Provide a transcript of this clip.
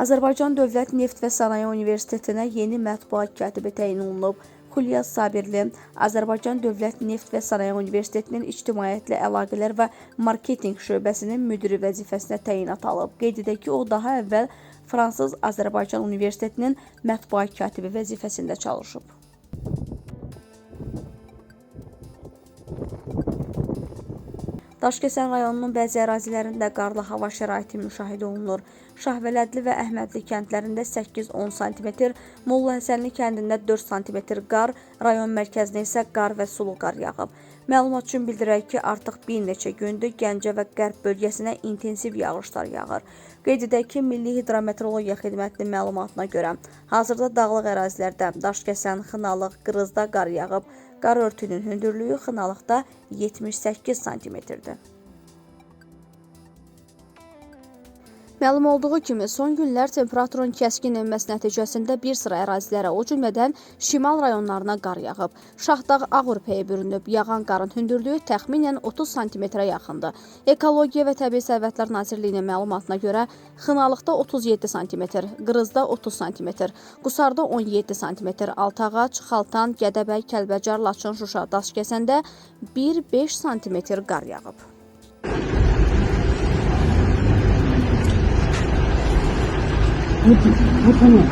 Azərbaycan Dövlət Neft və Sənaye Universitetinə yeni mətbuat katibi təyin olunub. Xülya Sabirli Azərbaycan Dövlət Neft və Sənaye Universitetinin İctimaiyyətlə Əlaqələr və Marketinq şöbəsinin müdiri vəzifəsinə təyinat alıb. Qeyd edək ki, o daha əvvəl Fransız Azərbaycan Universitetinin mətbuat katibi vəzifəsində çalışıb. Daşkəsən rayonunun bəzi ərazilərində qarlı hava şəraiti müşahidə olunur. Şahvələdli və Əhmədli kəndlərində 8-10 sm, Molla Həsənli kəndində 4 sm qar, rayon mərkəzinə isə qar və sulu qar yağıb. Məlumat üçün bildirək ki, artıq bir neçə gündür Gəncə və Qərb bölgəsinə intensiv yağışlar yağır. Qeyd edək ki, Milli Hidrometeorologiya Xidmətinin məlumatına görə hazırda dağlıq ərazilərdə Daşkəsən, Xınalıq, Qırızda qar yağıb. Qar örtüyünün hündürlüyü Xınalıqda 78 sm-dir. Məlum olduğu kimi, son günlər temperaturun kəskin enməsi nəticəsində bir sıra ərazilərə, o cümlədən şimal rayonlarına qar yağıb. Şahdağ ağ örpəyə bürünüb. Yağan qarın hündürlüyü təxminən 30 sm-ə yaxındır. Ekologiya və Təbii Sərvətlər Nazirliyinin məlumatına görə Xınalıqda 37 sm, Qırızda 30 sm, Qusarda 17 sm, Altağac, Xaltan, Gədəbəy, Kəlbəcər, Laçın, Şuşa, Daşkəsəndə 1-5 sm qar yağıb. Вот, вот она.